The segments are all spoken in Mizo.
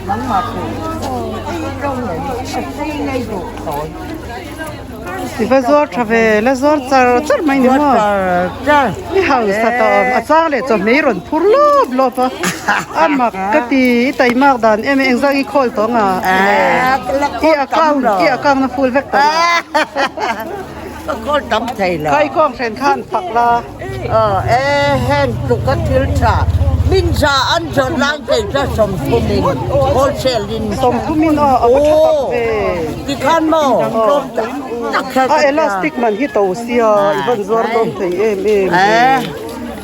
I va zuar tha ve la zuar char char mai ni maw i hausa tawh awm a chang leh chawhmeh i rawn phur lawp lawp a a mak ka ti i taimak dan em em engzah i khawl tawh ang a i account i account a full vek tawh ang a khawl tam thei lo khai kawng hren khan fak la e heng tluk a thil tha min za an zawrh lai thei kha sawmthumin wholesale in sawmthumin aw a va tha tak ve tikhan maw tlawm tak tak kha a elastic man hi to sia i van zuar tlawm thei em em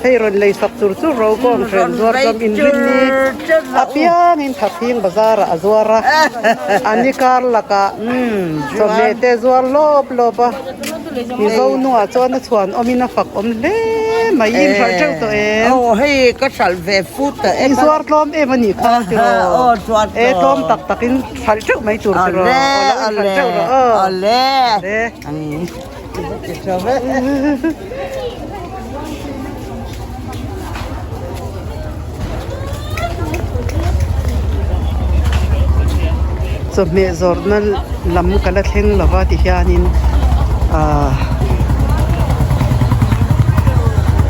hei rawn lei sak chur chur ro kawng hren zuar tlawm inrin ni apiangin Thathing bazar ah a zuar a ani kar lakah chawhmeh te zuar lawp lawp a. Mizo nuah chuan a chhuan awmin a fak awm hle mai i inhralh teuh tawh em? Aw hei ka hralh ve fut ta em a. I zuar tlawm em a nih kha tiraw? Aw zuar E tlawm tak takin hralh teuh mai tur tiraw? Awle awle teuh rawh aw. Awle. Awle. Chawhmeh zawrhna lam ka la thleng lo va ti hianin ahh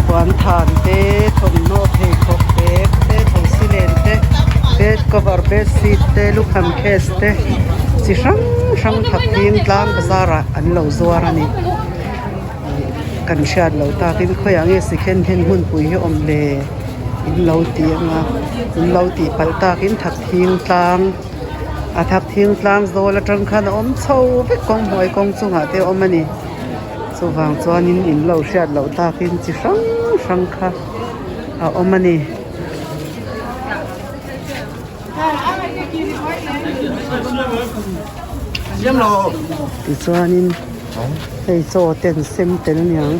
puan than te thawmhnaw pheikhawk bag te thosilen te bed cover bed sheet te lukham case te chi hrang hrang thakthing tlang bazar ah an lo zuar a ni. Kan hriat loh takin khawiah nge second hand hmunpui hi awm le in lo ti ang a in lo tih palh takin thakthing tlang a thakthing tlang zawl atang khan a awm chho vek kawng hnuai kawng chungah te a awm a ni chuvang chuanin in lo hriat loh takin chi hrang hrang kha a awm a ni. Tichuanin hei chaw te an sem tel aniang.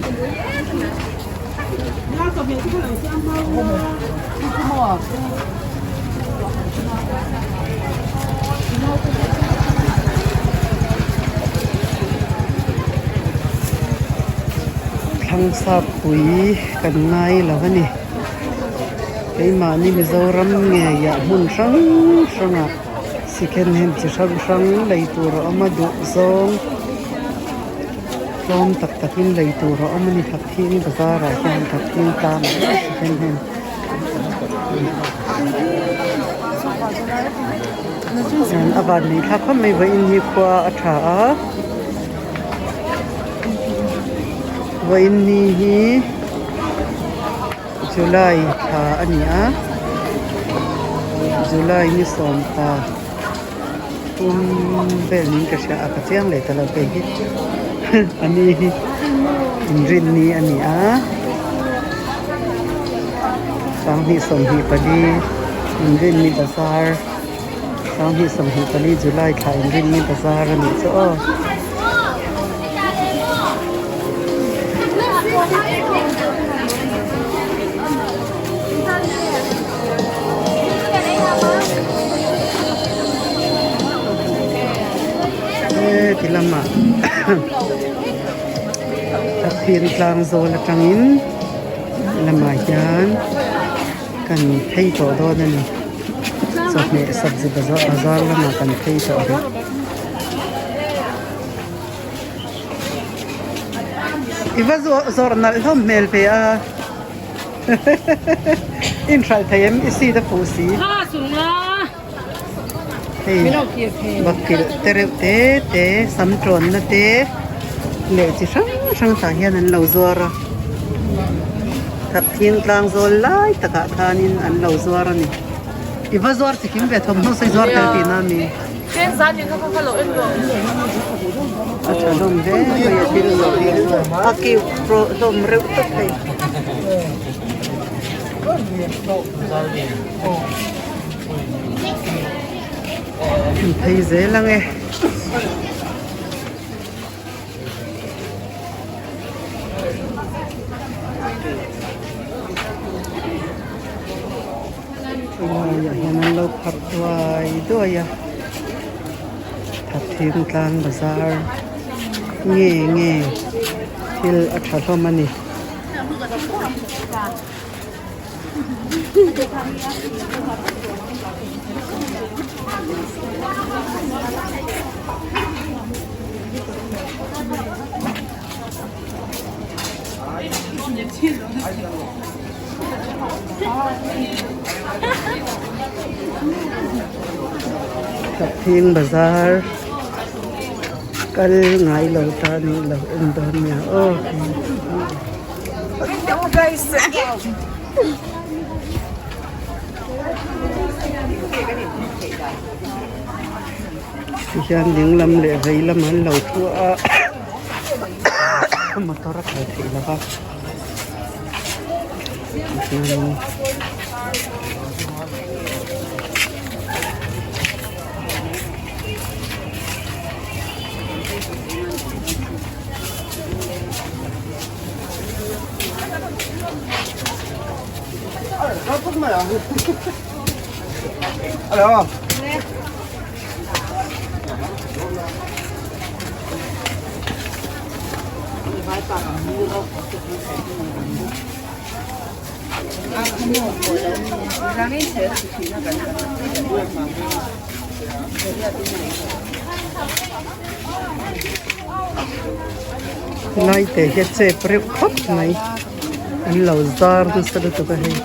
Thlangsap pui kan ngai lo a ni. Keimahni Mizoram ngeiah hmun hrang hrangah second hand chi hrang hrang lei tur a awm a duh zawng tlawm tak takin lei tur a awm a ni Thakthing bazar ah hian Thakthing tlang ah hian second hand a van nei thlak khawp mai vawiin hi khua a tha a vawiin ni hi. July thla a ni a July ni sawmpa tum vel niin ka hria a ka chiang leh ta lo kei hi a ni hi inrinni a ni a sanghnih 24 inrinni bazar sanghnih 24 July thla inrinni bazar a nih chu aw. Heti lamah Thakthing tlang zawl atangin lamah hian kan phei tawh dawn a ni chawhmeh sabzi bazar lamah kan phei tawh a ni. I va zawrh nalh hlawm hmel ve a inhralh thei em i seat a fuh si hei bakilh te reuh te te sam tawnna te leh chi hrang hrang tah hian an lo zuar a thakthing tlang zawl lai takah khanin an lo zuar a ni i va zuar chikim ve thawmhnaw sawi zuar tel tihna a mi. A tha hlawm hle mai a thil zawrh hi a cute hlawm reuh tawp hei. An phei zel ang e. Chulaiah hian an lo pharh duai duai a Thathing tlang bazar nge nge thil a tha hlawm a ni. Thakthing bazar kal ngai lo ta ni lo en dawn nia aw. Tihian ding lam leh vei lam an lo thu a motor a kal theih lova tichuanin Helai te hi a chep reuh khawp mai an lo zar nasa lutuk a hei.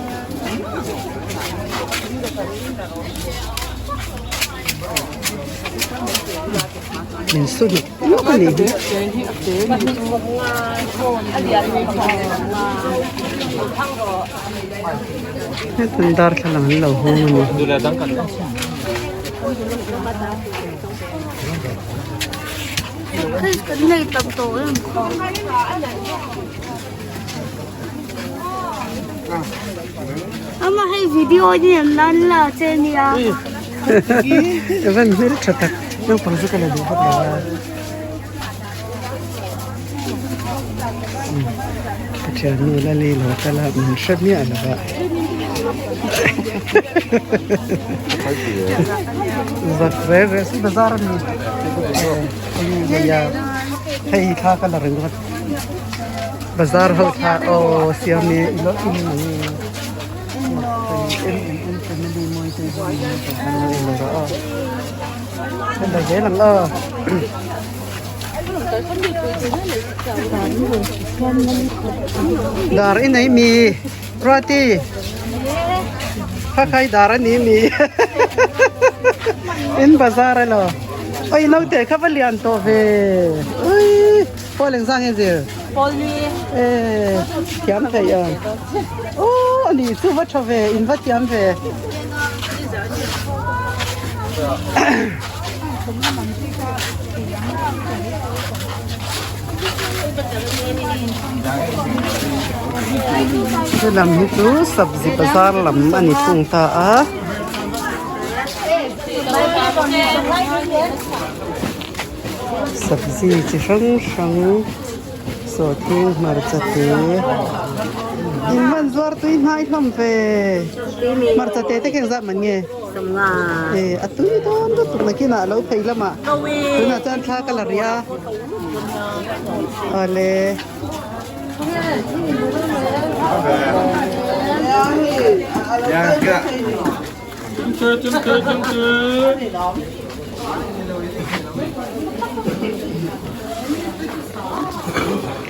Min su hnawk hnawk a nih hi. Hetan darthlalang an lo hung a ni. Ama hei video hi an lan la che nia. Evan hmel tha tak naupang chu ka la duh vak lo a. Ka thiannu la lei lo kal a min hre miah lo a. Zak re re si bazar a mi. Hei thla ka la ringawt. Bazar ho thla aw siam i ilo in ang i em em family mawi te zawng in ka han lo ilo rawh aw kan la zel ang aw. Dar i nei mi Ruati kha khai dar a ni mi in bazar elo oi naute kha va lian tawh ve ui. Pawl engzah nge zir? Pawl ni. Eh, thiam thei ang. Oh, ani chu va tha ve, in va thiam ve. Chu lam hi chu sabzi bazar lam a ni thung ta a. Sabzi chi hrang hrang sawhthing hmarcha te in hman zuar tui hnai hlawm ve hmarcha te te keng zat man nge eh a tui dawn lutuk nakinah lo phei lamah tunah chuan thla ka la rih a awle.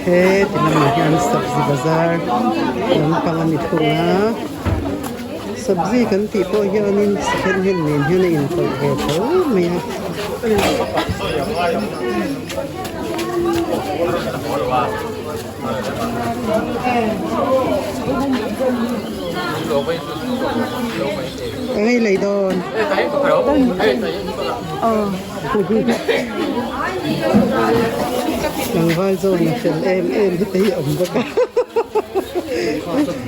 He ti lamah hian sabzi bazar lampang a ni thung a sabzi kan tih pawh hianin second hand nen hian a inpawlh ve tho mai a. Eng ei lei dawn? Tlangval zawn a fel em em hi te hi a awm bawk a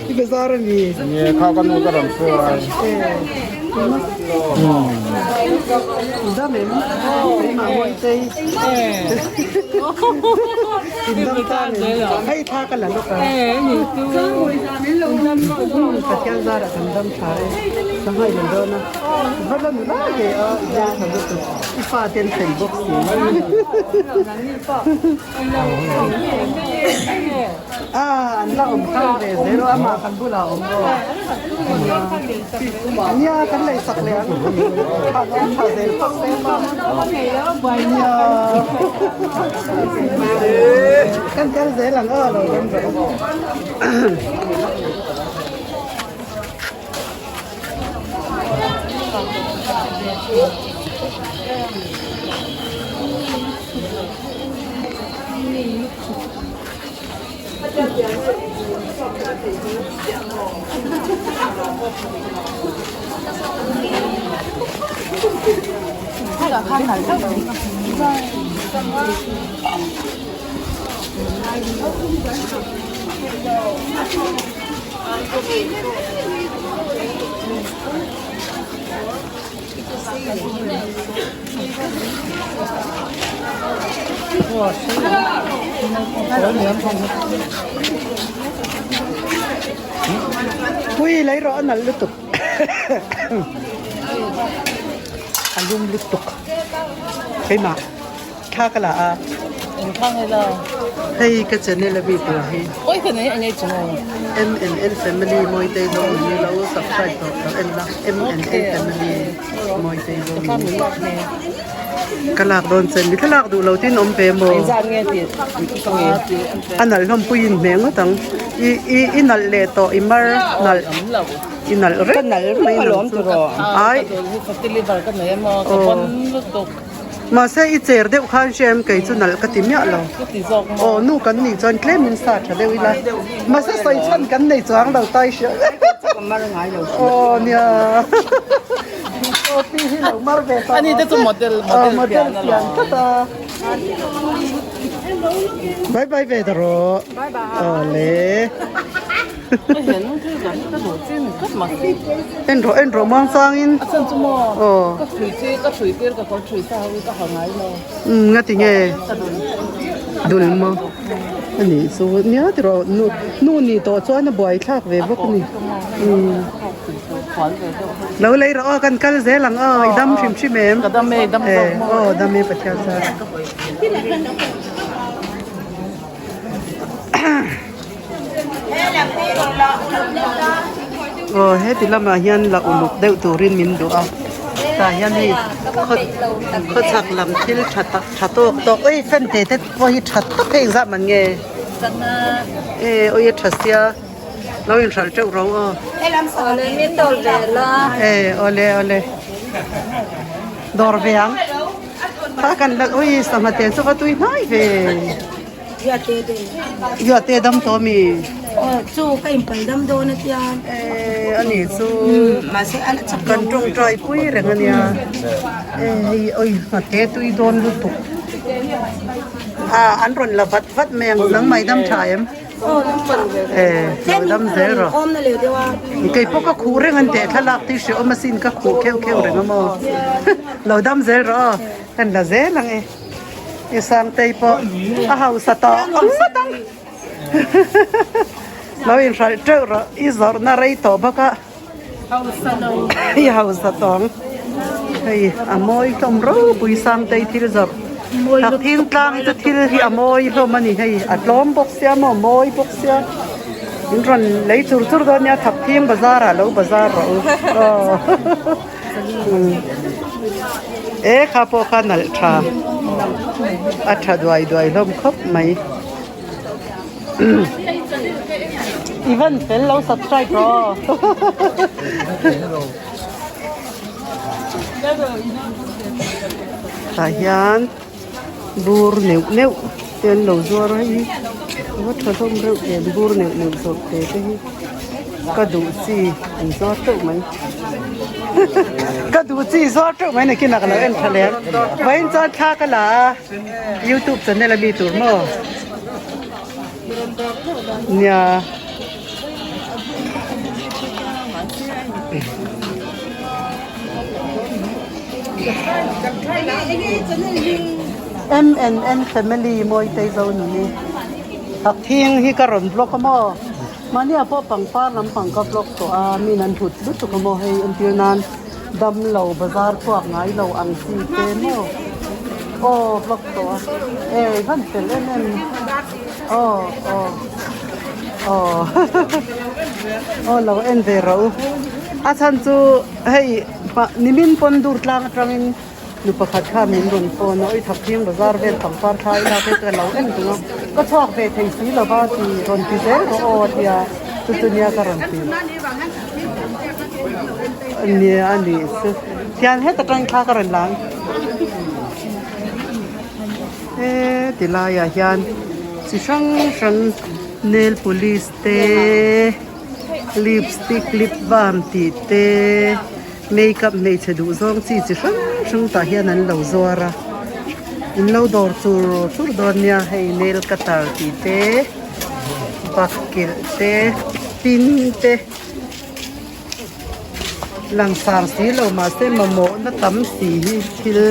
i bazar a mi? Nge kha ka nu ka rawn hruai. Dam em? Keimah Mawitei. Indam tan in hei thla ka la lawk a. Pathian zarah kan dam tha e. Sangha i la dawn a. Va la nula ve a i hmel tha lutuk. I fa te an fel bawk si. Ah, an la awm hrang ve zel a, amah kan bulah a awm bawk. Nia, kan lei sak leh ang. Tha awm tha zel phawt se ma. Nia. Kan kal zel ang aw lo dam rawh. Pui lei rawh a nalh lutuk a lum lutuk keimah thla ka la a hei ka channel a mi tur hi MNN family Mawitei zawng ni lo subscribe tawh lo en la MNN family Mawitei zawng ni ka lak dawn che mi thlalak duh lo tin awm ve maw a nalh hlawm pui in hmeh ngawt ang i i i nalh leh tawh i mar nalh i nalh reng mai nang chu ai aw. Mahse i cher deuh khan hria em kei chu nalh ka ti miah lo. Aw nu kan nih chuan tlem in sa tha deuh ila. Mahse sawi chhan kan nei chuang lo tai hria. Aw nia. Aw pi hi lo mar ve tawh. Ani te chu model model model pian tlat a. Bye bye ve ta rawh. Bye bye. Aw le. En rawh en rawh muang changin. A chhan chu maw? Aw. Ka thui chi ka thui tir ka kawr thui sa ho hi ka ha ngai lo. Umm nga ti nge? Ka dul. Dul maw? A nih chu nia ti rawh nu nu nih tawh chuan a buai thlak ve bawk a ni. Umm. Lo lei rawh aw kan kal zel ang aw i dam hrim hrim em? Ka dam e i dam zawk maw? Aw dam e Pathian chuan. Aw heti lamah hian la uluk deuh turin min duh a tah hian hei khaw khawchhak lam thil tha tak tha tawk tawk oi fan te te pawh hi tha tak hei engzah man nge e oi a tha sia lo inhralh teuh ro aw e awle awle dawr ve ang kha kan la oi sangha te chu va tui hnai ve. Yuate dam tawh mi? Aw chu ka inpal dam dawn a tia. Eh a nih chu. Mahse a la chak Kan tawngtai pui reng a nia. Eh hei oi nghate tui dawn lutuk. Ah an rawn la vat vat mai ang nang mai dam tha em? Aw dam tha. Eh lo dam zel rawh. Awm na leh deuh a. Kei pawh ka khuh reng an teh thlalak tih hre awm asin ka khuh kheuh kheuh reng a maw. Lo dam zel rawh aw kan la zel ang e. I Sangtei pawh a hausa tawh ang ngawt ang. Lo inhralh teuh rawh, i zawrhna rei tawh bawk a. I hausa tawh ang. Hei a mawi hlawm ropui Sangtei thil zawrh. Thakthing tlang chu thil hi a mawi hlawm a ni hei, a tlawm bawk sia maw, mawi bawk sia. In rawn lei chur chur dawn nia Thakthing bazar ah lo bazar rawh u. Aw. E kha pawh kha nalh tha a tha duai duai hlawm khawp mai i van fel lo subscribe rawh tah hian bur neuh neuh te an lo zuar a hei hi va tha hlawm reuh em bur neuh neuh zawrh te te hi ka duh chi an zuar teuh mai ka duh chi zuar teuh mai nakinah ka lo en tha leh ang vawiin chuan thla ka la a youtube channel ami tur maw nia. MNN family Mawitei zo nuni Thakthing hi ka rawn vlog a maw mahnia pawh pangpar lampang ka vlog tawh a min an hlut lutuk a maw hei entir nan damlo bazar chhuak ngai lo ang chi te maw aw vlog tawh a e van fel em em. Aw aw aw aw lo en ve rawh u. A chhan chu hei nimin pawn dur tlang atangin nu pakhat kha min rawn phone a, awi Thakthing bazar vel pangpar thlai lak hi ka lo en tung a, ka chhuak ve thei si lova ti rawn ti zel rawh aw a tia chu chu nia ka rawn ti. Nia a nih chu hian heta tang thla ka rawn lang. He ti laiah hian chi hrang hrang nail polish te lipstick lip balm tih te makeup hmeichhe duh zawng chi chi hrang hrang tah hian an lo zuar a in lo dawr chur chur dawn nia hei nail cutter tih te bakkilh te pin te. Langsar si lo mahse mamawhna tam si hi thil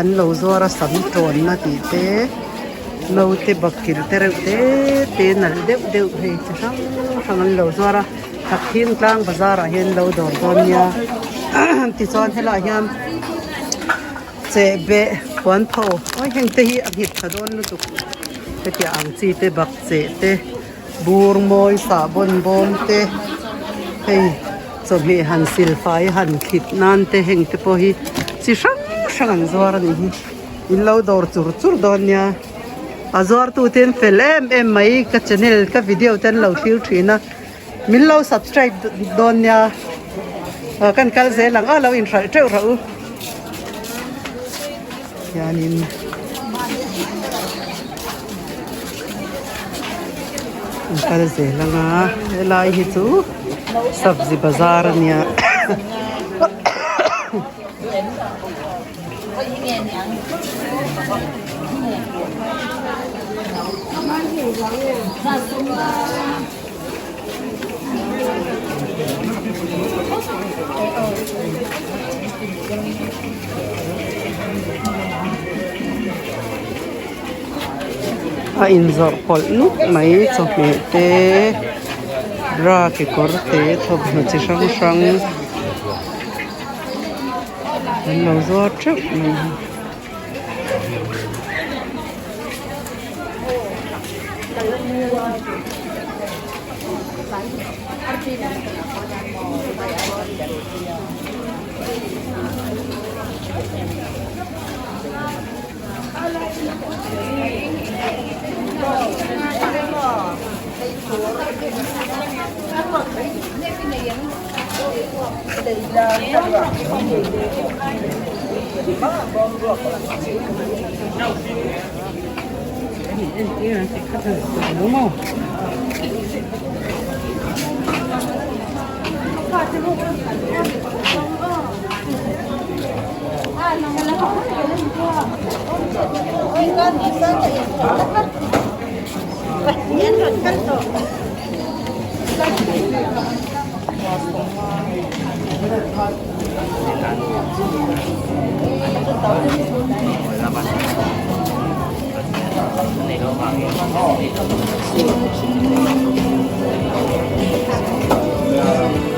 an lo zuar a sam tawnna tih te naute bakilh te reuh te te nalh deuh deuh hei chi hrang hrang an lo zuar a Thakthing tlang bazar ah hian lo dawr dawn nia tichuan helaiah hian chehbeh puan pho awi heng te hi a nghet tha dawn lutuk hetiang ang chi te bakcheh te. Bur mawi sah bawn bawm te hei chawhmeh han sil fai han thlit nan te heng te pawh hi chi hrang hrang an zuar a nih hi in lo dawr chur chur dawn nia a zuar tu te an fel em em mai ka channel ka video te an lo thlir thin a min lo subscribe dawn nia ah kan kal zel ang a lo inhralh teuh rawh u hianin. An kal zel anga helai hi chu sabzi bazar a nia. A inzawrh pawlh nuk mai chawhmeh te bra kekawr te thawmhnaw chi hrang hrang an lo zuar teuh mai.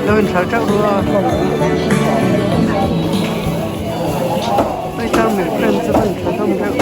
Lo inhralh teuh ru a hei terminal frame chu a inthla hlawm deuh.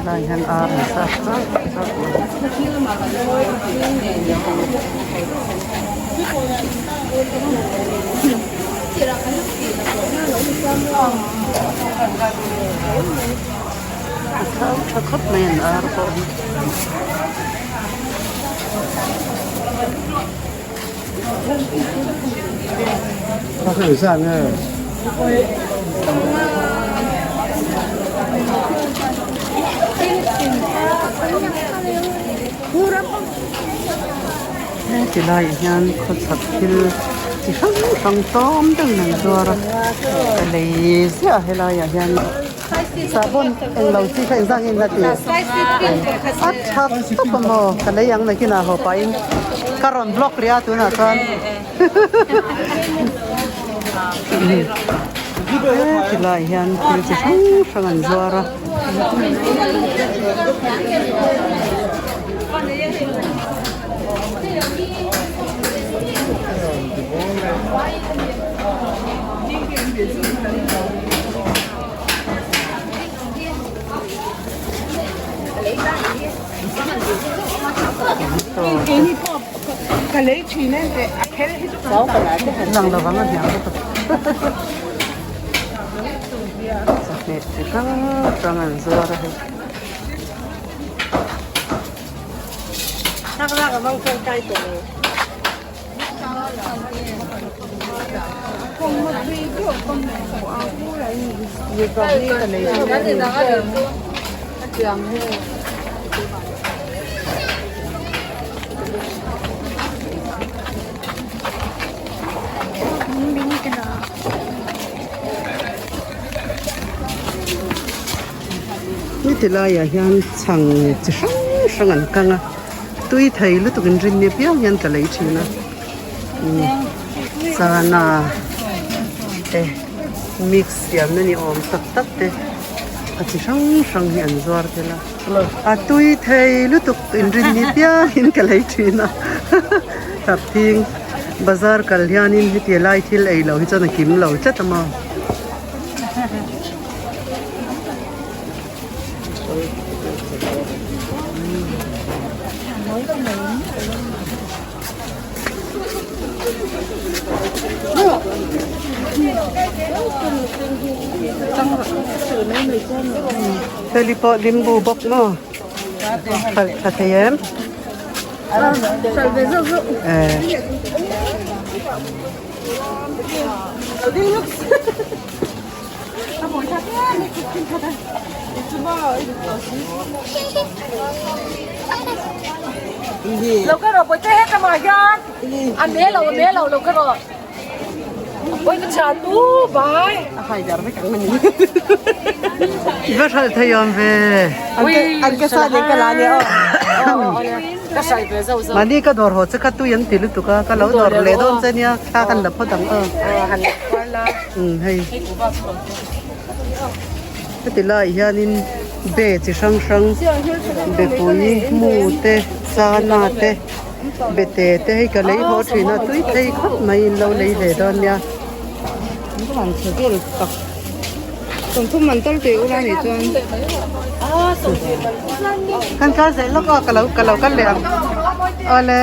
Helai hian ar an sap chauh chauh mai. A thau tha khawp mai an ar pawh hi. Heti laiah hian khawchhak thil chi hrang hrang tlawm deuhin an zuar a ka lei ziah a helaiah hian sahbawn englo chi kha engzah nge in la tih a tha tawp a maw ka lei ang nakinah haw pahin ka rawn vlog rih a tunah chuan. Tilai hian thil chi hrang hrang an zuar a. Lang lovang a hniam lutuk chawhmeh chi hrang hrang an zuar a hei. Heti laiah hian chhang chi hrang hrang an kang a tui thei lutuk in rin ni piang hian ka lei thin a chana te mix siamna ni awm tak tak te a chi hrang hrang hi an zuar tel a a tui thei lutuk in rin ni piang in ka lei thin a thapthing bazar kal hianin heti lai thil ei lo hi chuan a kim lo tlat a maw. Heli pawh limbu bawk maw khalh tha thei em eh. I va hralh thei awm ve. Mahni ka dawr haw che kha tui an ti lutuk a, ka lo dawr leh dawn che nia, thla kan la phawt ang aw. Umm hei heti laiah hianin be chi hrang hrang bepui mu te chana te bete te hei ka lei haw thin a tui phei khawp mai in lo lei ve dawn nia. Kan kal zel lawk aw ka lo ka lo kal leh ang awle.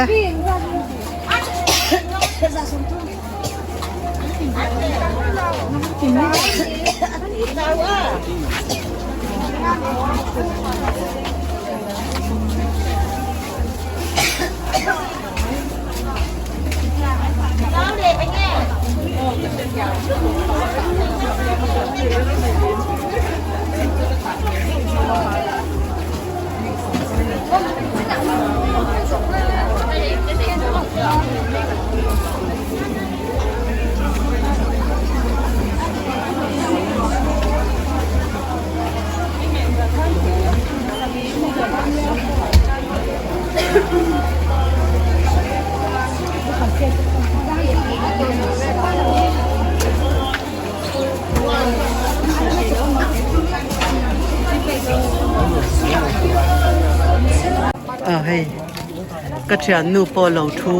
A hei ka thiannu pawh lo thu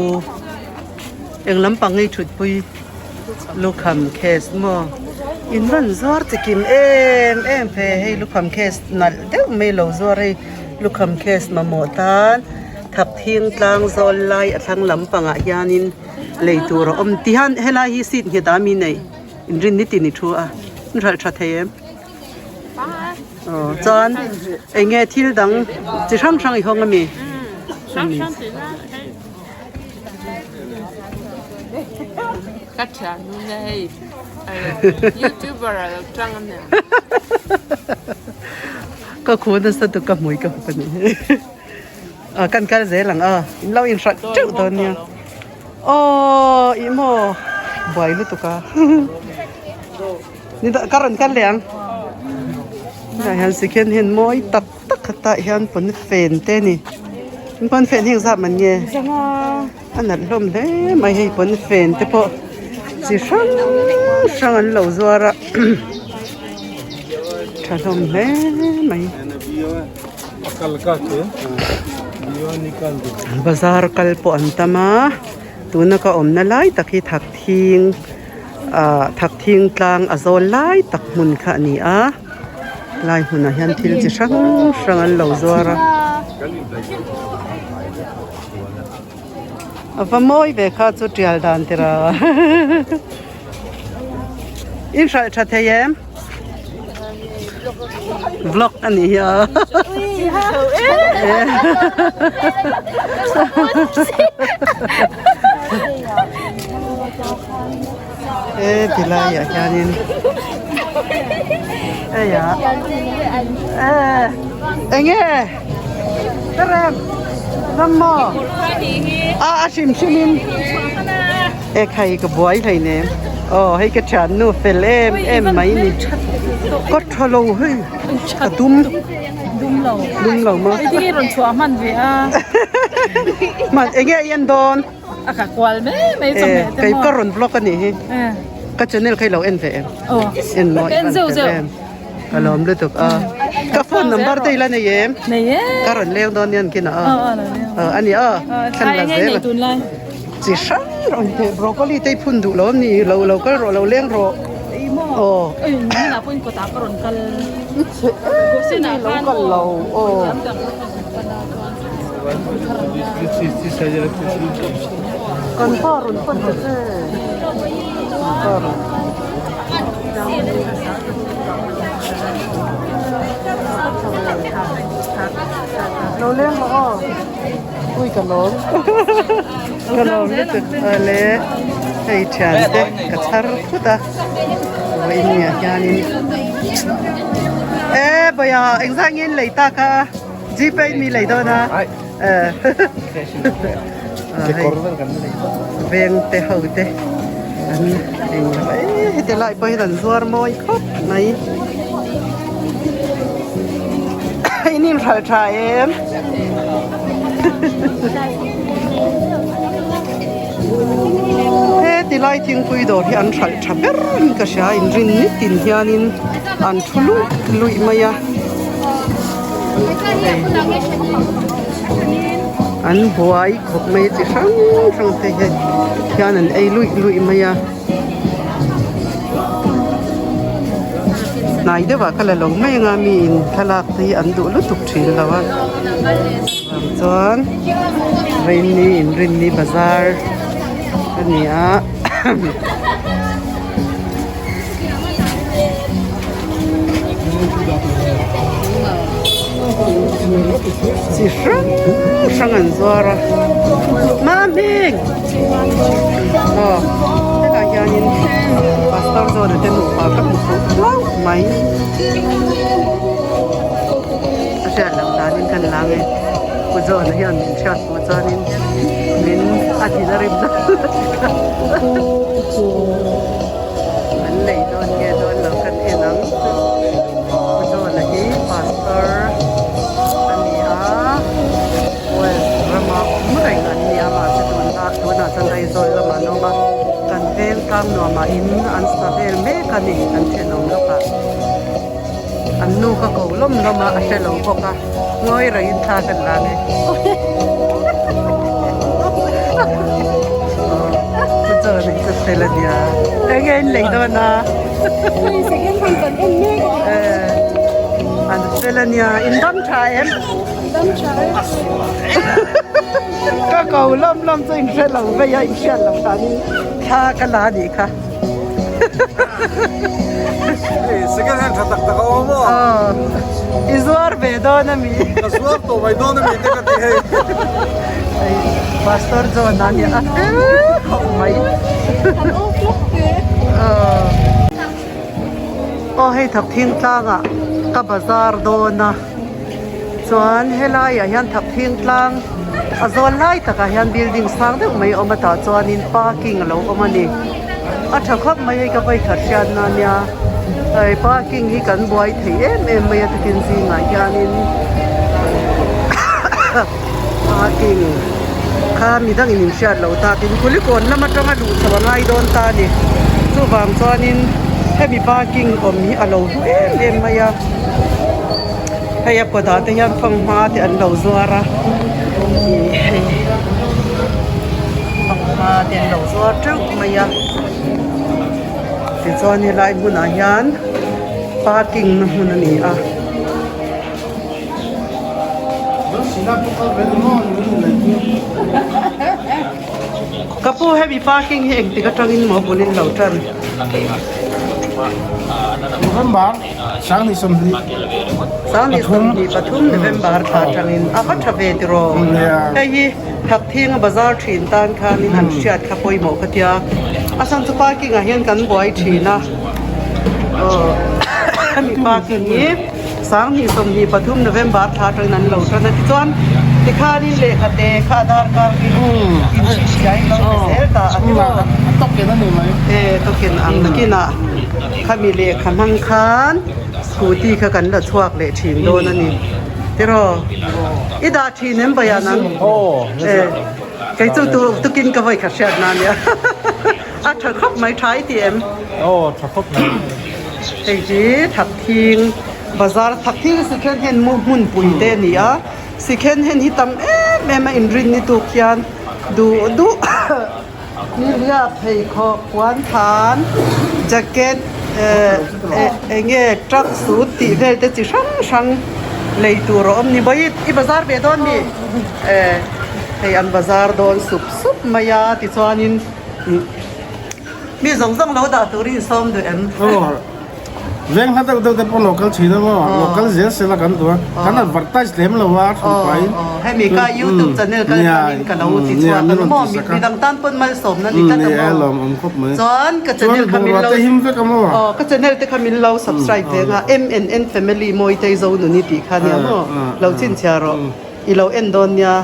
eng lampang hi thutpui lukham case maw in rawn zuar chikim em em ve hei lukham case nalh deuh mai lo zuar hei lukham case mamawh tan thapthing tlang zawl lai a thlang lampangah hianin lei tur a awm tihian helai hi seat nghet a mi nei inrin ni tin i thu a in hralh tha thei em aw chuan eng nge thil dang chi hrang hrang i hawng ami Ka thiannu nge hei youtuber a lo tang ania. Ka khu nasa tuk ka hmui ka hup ani a kan kal zel ang a in lo in hrat teuh dawn nia aw ih maw buai lutuk a ni ka rawn kal leh ang tunah hian second hand mawi tak tak khatah hian pawnfen te a ni pawnfen hi engzat man nge a nalh hlawm hle mai hei pawnfen te pawh. Chi hrang hrang an lo zuar a tha hlawm hle mai. Bazar kal pawh an tam a tuna ka awmna lai tak hi thakthing ah thakthing tlang a zawl lai tak hmun kha a ni a lai hmunah hian thil chi hrang hrang an lo zuar a. A va mawi ve kha chu tial dan tira in hralh tha thei em vlog a ni hi a e ti lai ah hianin hei ah e enge ka rem ram maw a a hrim hrim in e khai ka buai hlei nem aw hei ka thiannu fel em em mai ni ka tha lo hei ka dum dum lo dum lo maw hei rawn chhuah hman ve a hman enge a en dawn. A ka kual mai mai chawhmeh te maw. Kei ka rawn vlog a nih hi. Ka channel kha i lo en ve em? En maw i van fel em? Ka lawm lutuk a. Ka phone number te i la nei em? Nei e. Ka rawn leng dawn nia kin a. A ni a. Thlan la zel. Chi hrang hrang te broccoli te i phun duh lo em ni? Lo lo kal rawh lo leng rawh. Aw. I chhe em i lo kal lo aw. Kan pa rawn pan ta che kan pa rawn lo leng rawh aw ui ka lawm ka lawm lutuk ale hei thian te ka chhar thut a vawiin ni ah hianin e bawihah engzah nge in lei tak a. Gpay mi lei dawn a veng te ho te an eng mai heti lai pawh hian an zuar mawi khawp mai in inhralh tha em heti lai thingpui dawr hi an hralh tha ber in ka hria inrin nitin hianin an thu luih luih mai a. An buai khawp mai chi hrang hrang te hi hian an ei luih luih mai a hnai deuh ah ka la lo mai anga mi in thlalak te hi an duh lutuk thin lo a vang chuan Rainni inrinni bazar a ni a. Chi hrang hrang an zuar a Mahming aw hetah hianin pastor zawna te nupa ka hmu fuh hlauh mai a hriat loh danin kan la nge Pu John-a hian min hriat pawh chuanin min a thin a rim dawn An lei dawn nge dawn lo kan en ang. Pu John-a hi pastor a ni a, West rama awm reng an ni a mahse tunah tunah chuan Aizawl lamah an awm a, kan veng tlang nuamah in an sa vel mek a ni kan thenawm lawkah. An nu ka ko lawm lawm a, a hre lo bawk a, ngawi rengin thla kan la nge. Chu chuan in chu fel a nia. Eng nge in lei dawn a? Second hand kan en mek a. An fel a nia. In dam tha em? Dam tha e. Ka ko lawm lawm chu in hre lo vei a, in hriat loh danin thla ka la a nih kha. Second hand tha tak tak a awm aw. Aw i zuar ve dawn a mi. Ka zuar tawh mai dawn a mi te ka ti hei. Hei Pastor John a nia a fel khawp mai. An awk lawk ve. Aw aw hei Thakthing tlangah ka bazar dawn a chuan helaiah hian Thakthing tlang a zawl lai takah hian building sang deuh mai a awm a tah chuanin parking a lo awm a ni. A tha khawp mai hei ka vawikhat hriatna ania hei parking hi kan buai thei em em mai a tukin zingah hianin parking. Kha midangin in hriat loh takin Kulikawn lam atanga luh chho a ngai dawn ta a ni. Chuvang chuanin hemi parking awm hi a lo hlu em em mai a. Hei a kawtah te hian fanghma te an lo zuar a ih hei fanghma te an lo zuar teuh mai a tichuan helai hmunah hian parking na hmun a ni a. Ka pu hemi parking hi engtik atangin maw bul in lo tan? November Sangni 28. Sangni 23 November thla atangin a va tha ve tiraw? Hei hi Thakthing a bazar thin tan khanin an hriat kha pawimawh ka tia. A chhan chu parking ah hian kan buai thin a. Aw hemi parking hi Sangni 23 November thla atangin an lo tan a. Tichuan tikhanin lehkha te kha a darkar hi inhrilhhriain lo pe zel ta a tiraw? E token ang nakinah. Khami lehkha hmang khan scooty kha kan la chhuak leh thin dawn a ni. Tiraw? I dah thin em Baya nang? E, kei chu tu tukin ka vawi kha hriat na nia. A tha khawp mai, tha i ti em? Aw, tha khawp mai. Hei hi Thakthing bazar, Thakthing second hand hmunpui te a ni a. Second hand hi tam em em a inrin ni tuk hian duh duh. Nihliap pheikhawk puan than jacket eh eng nge truck suit tih vel te chi hrang hrang lei tur a awm ni maw i bazar ve dawn mi eh hei an bazar dawn sup sup mai a tichuanin mi zawng zawng lo dah turin sawm duh em. Veng hla deuh deuh te pawh lo kal thin a maw? Lo kal zel sela kan duh a, kan advertise lem lo a thu pahin. Hemi ka youtube channel kal tangin ka lo ti chhuak a ni maw? Midang tan pawn malsawmna ni tlat a maw? Ni e lawm awm khawp mai. Chuan ka channel kha min lo Chuan bungrua te him vek a maw? Aw ka channel te kha min lo subscribe ve nga MNN family Mawitei Zonuni tih kha nia maw? Lo chhinchhiah rawh i lo en dawn nia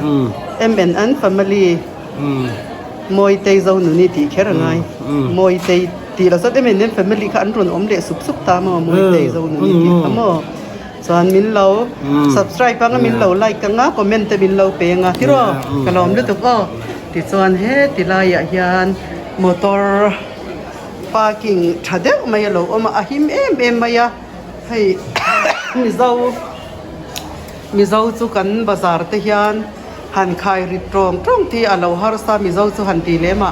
MNN family Mawitei Zonuni tih kher a ngai Mawitei Tih lo chuan em em family kha an rawn awm leh sup sup ta maw Mawitei zo nun i tih kha maw chuan min lo subscribe anga min lo like anga comment te min lo pe anga tiraw ka lawm lutuk aw tichuan heti laiah hian motor parking tha deuh mai a lo awm a a him em em mai a hei mizo mizo chu kan bazar te hian. Han khai rit tawng tawng tih a lo harsa Mizo chu han ti lem a,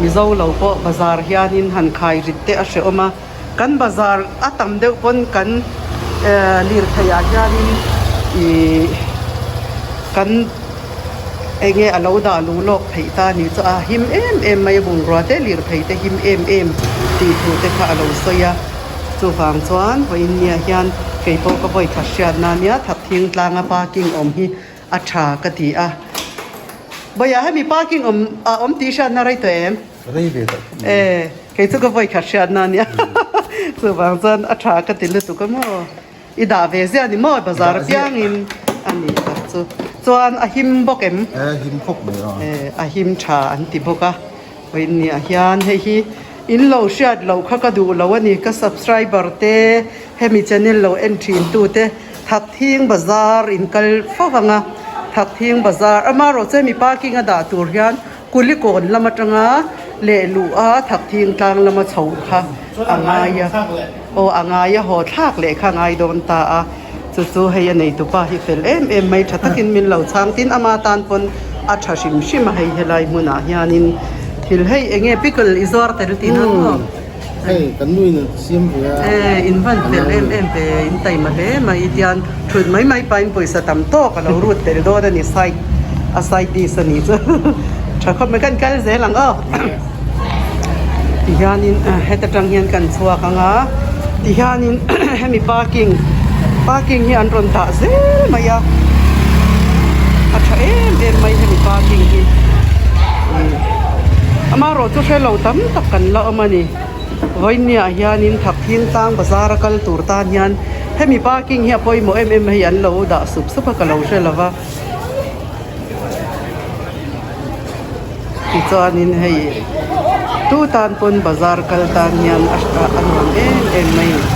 Mizo lo pawh bazar hianin han khai rit te a hrehawm a, kan bazar a tam deuh pawn kan lirthei ah hianin ih kan eng nge a lo dah luh lawk theih ta ni chu a him em em mai a bungrua te lirthei te him em em tih thu te kha a lo sawi a, chuvang chuan vawiin nia hian kei pawh ka vawi khat hriatna nia Thakthing tlanga parking awm hi. A tha ka ti a. Bawia hemi parking awm a awm tih hriatna rei tawh em? Rei ve tawh khawp mai. E, kei chu ka vawi khat hriatna a nia. Chuvang chuan a tha ka ti lutuk a maw. I dah ve ziah ni maw bazar apiangin a nih tak chu. Chuan a him bawk em? E, him khawp mai a. E, a him tha an ti bawk a. Vawiinniah hian hei hi in lo hriat loh kha ka duh lo a ni. Ka subscriber te hemi channel lo en thin tu te. Thakthing bazar in kal fo vang a, Thakthing bazar amaherawh chu hemi parking a dah tur hian Kulikawn lam atanga leh luh a Thakthing tlang lama chho kha a ngai a, aw a ngai a haw thlak leh kha a ngai dawn ta a, chu chu hei a neitupa hi fel em em mai tha takin min lo chhang tin ama tan pawn a tha hrim hrim a hei helai hmunah hianin thil hei enge pickle i zuar tel tihna maw. Hei kan nu in an siam ve a. E in van fel em em ve in taima hle mai tian thut mai mai pahin pawisa tam tawk a lo rut tel dawn a ni side a side dish a nih chu tha khawp mai kan kal zel ang aw tihianin heta tang hian kan chhuak ang a tihianin hemi parking parking hi an rawn dah zel mai a a tha em em mai hemi parking hi. Amaherawh chu hre lo tam tak kan la awm a ni. Vawinia hianin Thakthing tlang bazar a kal tur tan hian hemi parking hi a pawimawh em em hei an lo dah sup sup a ka lo hre lo va. Tichuanin hei tu tan pawn bazar kal tan hian a a nuam em em mai a ni.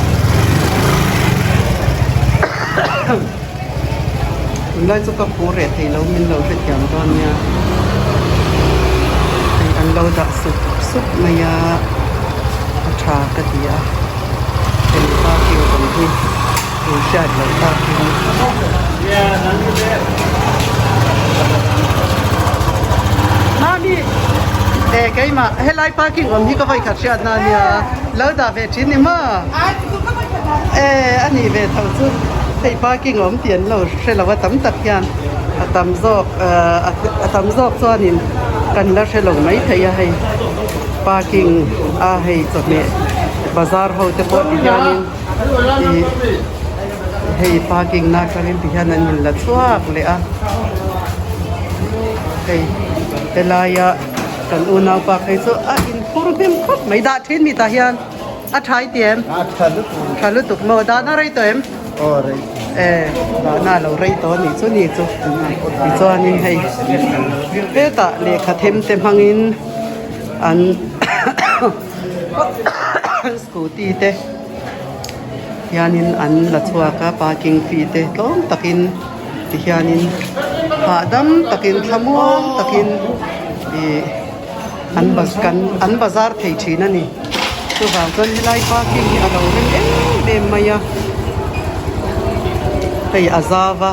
Tunlai chu ka phu reh thei lo min lo hrethiam dawn nia. lo dah sup sup mai a a tha ka ti a hei parking awm hi in hriat loh takin. Mami e keimah helai parking awm hi ka vawi khat hriat na ania lo dah ve thin ni maw e a nih ve tho chu hei parking awm tih an lo hre lo a tam tak hian a tam zawk a tam zawk chuanin kan la hre lo mai thei a hei parking a hei chawhmeh bazar ho te pawh ti hianin ih hei parking na atangin ti hian an in la chhuak leh a hei helaia kan unaupa phei chu a inphur hnem khawp mai dah thin mi tah hian a tha i ti em tha lutuk maw dahna rei tawh em e dahna a lo rei tawh a nih chu ni chu tichuanin hei hetah lehkha them te hmangin an scooty te hianin an la chhuak a parking fee te tlawm takin tihianin hahdam takin thlamuang takin ih an baz kan an bazar thei thin a ni chuvang chuan helai parking hi a lo rem em em mai a hei a zau a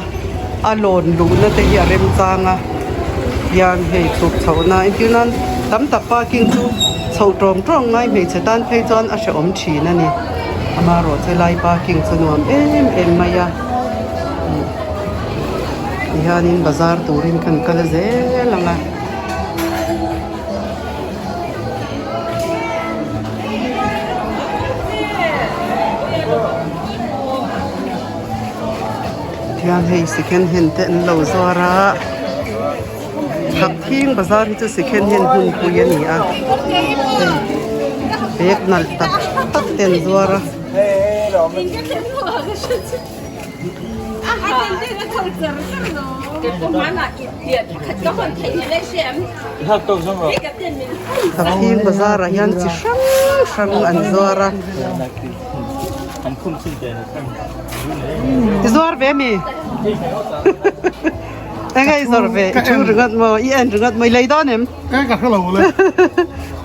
a lawn luhna te hi a remchang a hian hei chhuk chhoh na entir nan tam tak parking chu chhoh tawng tawng ngai hmeichhe tan phei chuan a hrehawm thin a ni amaherawh chu helai parking chu nuam em em mai a tihianin bazar turin kan kal zel ang a. Tihian hei second hand te an lo zuar a Thakthing bazar hi chu second hand hmunpui a ni a hei bag nalh tak tak te an zuar a. Thakthing bazar ah hian chi hrang hrang an zuar a. I zuar ve mi? Eng nge i zawrh ve? I thu ringawt maw? I en ringawt maw? I lei dawn em?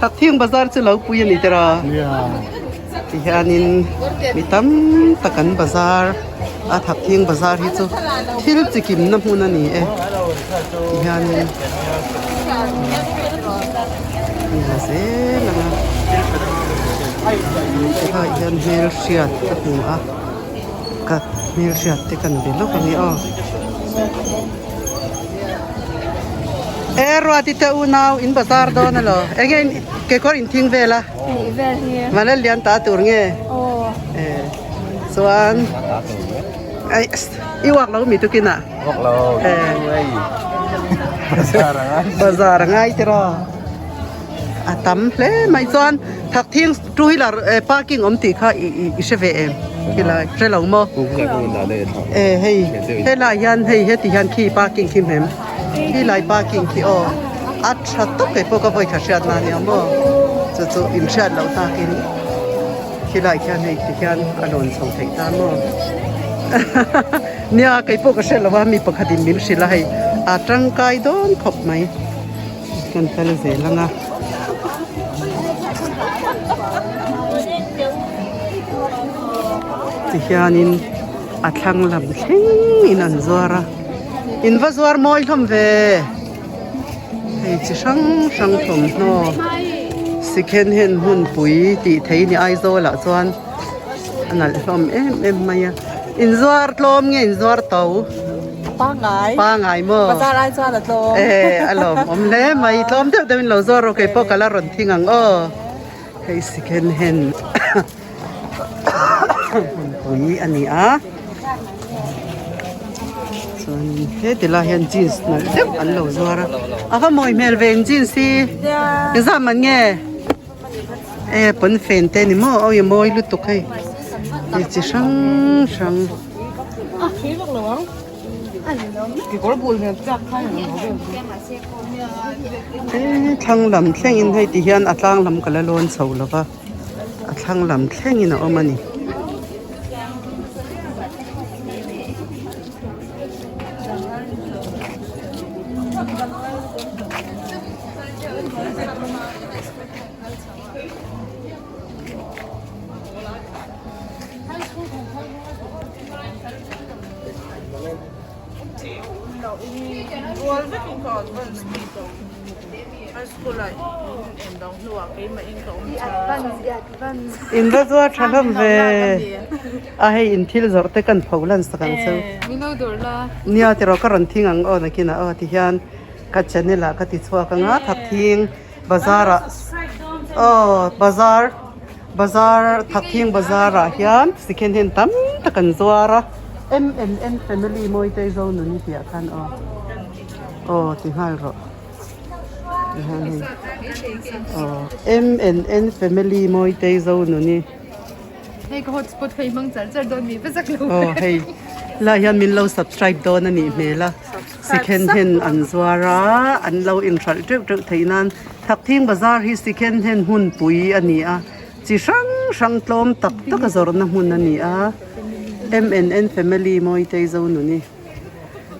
Thakthing bazar chu lo pui a ni tiraw? Ti hianin mi tam tak an bazar a Thakthing bazar hi chu thil chi kimna hmun a ni e ti hianin an la zel ang a hetihlai hian hmelhriat ka hmu a ka hmelhriat te kan be lawk ang e aw. E Ruati te unau in bazar dawn alo enge kekawr in thing vel a. Nih vel hi. Vanlal lian ta tur nge? Aw. E chuan ai i uak lo mi tukin ah? Uak lo. E. Bazar a ngai. Bazar a ngai tiraw. A tam hle mai chuan Thakthing two wheeler parking awm tih kha i i hre ve em? Khilai hre lo maw? E hei helai hian hei heti hian khi parking khi hmem. Khilai parking khi aw a tha tawp kei pawh ka vawi kha hriat na nia maw chu chu in hriat loh takin khilai khian hei ti hian a lawn chho theih ta maw nia kei pawh ka hre lo a mi pakhat in min hrilh a hei a tangkai dawn khawp mai kan kal zel ang a. Tihianin a thlang lam thleng in an zuar a. In va zuar mawi hlawm ve hei chi hrang hrang thawmhnaw second hand hmunpui tih thei ni Aizawl ah chuan a nalh hlawm em em mai a in zuar tlawm nge in zuar to Pangai pangai maw bazar ai chuan a tlawm e a lawmawm hle mai tlawm deuh deuh in lo zuar rawh keipawh ka la rawn thing ang aw hei second hand. Hmunpui a ni a chuanin heti lai hian jeans nalh deuh an lo zuar a a va mawi hmel ve in jeans hi engzah man nge e pawnfen te ni maw awi a mawi lutuk hei hei chi hrang hrang. Thlang lam thlengin hei ti hian a tlang lam ka la lawn chho lo va. A thlang lam thlengin a awm a ni. Rual vekin ka advance bik ang. High school ah in dang hnuah keimah in ka awm char. In va zuar tha hlawm ve. A hei in thil zawrh te kan pho lan sak ang chu. Nia tiraw ka rawn thing ang aw nakinah aw ti hian ka channel ah ka ti chhuak ang a thakthing bazar ah aw bazar bazar thakthing bazar ah hian second hand tam tak an zuar a M and N family Mawitei Zonuni tih ah khan aw aw ti nghal rawh. Aw M and N family Mawitei Zonuni. Hei ka hotspot kha i hmang char char dawn mi va zak lo. Aw hei lai hian min lo subscribe dawn a nih hmel a second hand an zuar a an lo inhralh teuh teuh theih nan Thakthing bazar hi second hand hmunpui a ni a chi hrang hrang tlawm tak tak a zawrhna hmun a ni a M and N family Mawitei Zonuni.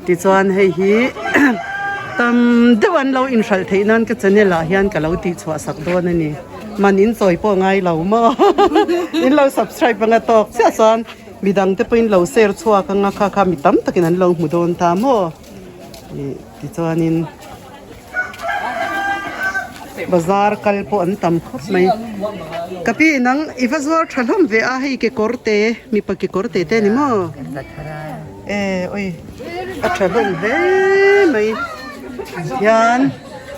Tichuan hei hi tam deuh an lo inhralh theih nan ka channel ah hian ka lo tih chhuah sak dawn a ni. Man in chawi pawh ngai lo maw? In lo subscribe anga tawk chiah chuan midang te pawhin lo share chhuak anga kha kha mi tam takin an lo hmu dawn ta maw? Ih tichuanin bazar kal pawh an tam khawp mai. Ka pi nang i va zuar tha hlawm ve a hei kekawr te mipa kekawr te te a ni maw? E ui a tha hlawm hle mai hian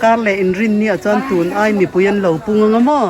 kar leh inrinni ah chuan tun ai mipui an lo pung anga maw.